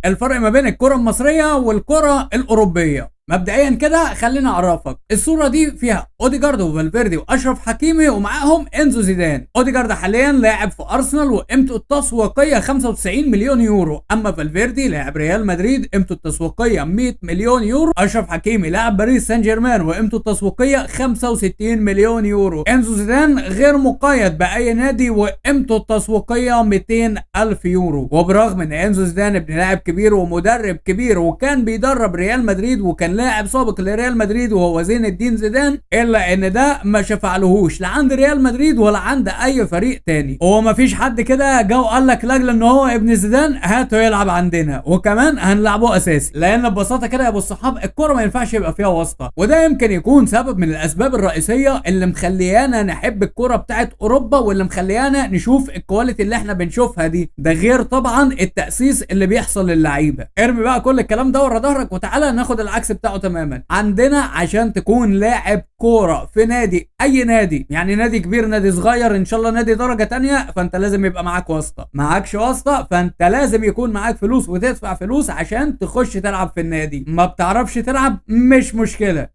الفرق ما بين الكره المصرية والكره الاوروبية. مبدئيا كده خلينا اعرفك الصورة دي فيها اوديجارد وفالفيردي واشرف حكيمي ومعاهم انزو زيدان. اوديجارد حاليا لاعب في ارسنال وقيمته التسويقية 95 مليون يورو، اما فالفيردي لاعب ريال مدريد قيمته التسويقية 100 مليون يورو، اشرف حكيمي لاعب باريس سان جيرمان وقيمته التسويقية 65 مليون يورو، انزو زيدان غير مقيد باي نادي وقيمته التسويقية 200 الف يورو. وبرغم ان انزو زيدان ابن لاعب كبير ومدرب كبير وكان بيدرب ريال مدريد وكان لاعب سابق لريال مدريد وهو زين الدين زيدان، الا ان ده ما شفعلهوش لا عند ريال مدريد ولا عند اي فريق تاني. هو ما فيش حد كده جه وقال لك لاجل ان هو ابن زيدان هاته يلعب عندنا وكمان هنلعبه اساسي، لان ببساطة كده يا ابو الصحاب الكورة ما ينفعش يبقى فيها واسطه، وده يمكن يكون سبب من الاسباب الرئيسية اللي مخليانا نحب الكورة بتاعت اوروبا واللي مخليانا نشوف ال quality اللي احنا بنشوفها دي، ده غير طبعا التاسيس اللي بيحصل للعيبة. ارمي بقى كل الكلام ده ورا ظهرك وتعالى ناخد العكس بتاعه تماما. عندنا عشان تكون لاعب كورة في نادي، اي نادي، يعني نادي كبير نادي صغير ان شاء الله نادي درجه تانية، فانت لازم يبقى معاك واسطه. معاكش واسطه فانت لازم يكون معاك فلوس وتدفع فلوس عشان تخش تلعب في النادي. ما بتعرفش تلعب مش مشكلة،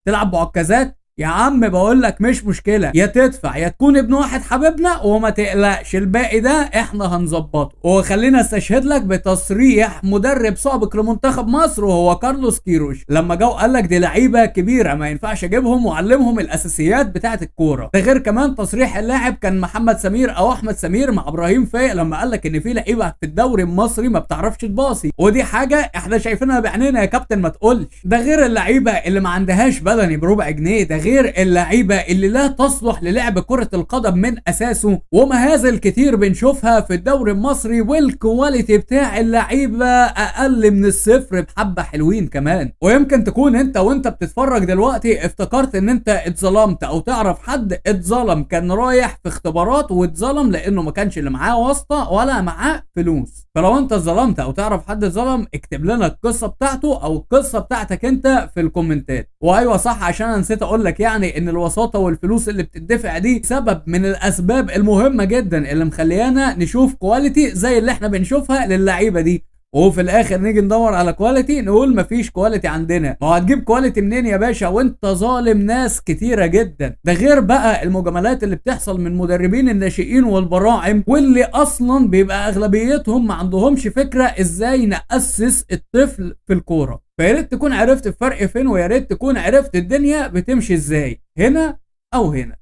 تلعب بعكازات يا عم بقول لك مش مشكلة، يا تدفع يا تكون ابن واحد حبيبنا وما تقلقش الباقي ده احنا هنظبطه. وخلينا استشهد لك بتصريح مدرب سابق لمنتخب مصر وهو كارلوس كيروش لما جه وقال لك دي لعيبة كبيرة ما ينفعش اجيبهم واعلمهم الاساسيات بتاعه الكورة. ده غير كمان تصريح اللاعب كان محمد سمير او احمد سمير مع ابراهيم فايق لما قال لك ان في لعيبة في الدوري المصري ما بتعرفش تباصي، ودي حاجة احنا شايفينها بعينينا يا كابتن ما تقولش. ده غير اللعيبة اللي ما عندهاش بدني بربع جنيه، ده غير اللعيبة اللي لا تصلح للعب كره القدم من اساسه، ومهازل كتير بنشوفها في الدوري المصري، وال quality بتاع اللعيبة اقل من الصفر بحبه حلوين كمان. ويمكن تكون انت وانت بتتفرج دلوقتي افتكرت ان انت اتظلمت او تعرف حد اتظلم، كان رايح في اختبارات واتظلم لانه ما كانش اللي معاه واسطه ولا معاه فلوس. فلو انت اتظلمت او تعرف حد اتظلم اكتب لنا القصة بتاعته او القصة بتاعتك انت في الكومنتات. وايوة صح، عشان انا نسيت اقول لك يعني ان الوساطة والفلوس اللي بتدفع دي سبب من الاسباب المهمة جدا اللي مخليانا نشوف quality زي اللي احنا بنشوفها للعيبة دي، وفي الاخر نيجي ندور على quality نقول مفيش quality عندنا. ما هو هتجيب quality منين يا باشا وانت ظالم ناس كتيرة جدا؟ ده غير بقى المجاملات اللي بتحصل من مدربين الناشئين والبراعم واللي اصلا بيبقى اغلبيتهم ما عندهمش فكرة ازاي ناسس الطفل في الكورة. فيا ريت تكون عرفت الفرق فين، ويا ريت تكون عرفت الدنيا بتمشي ازاي هنا او هنا.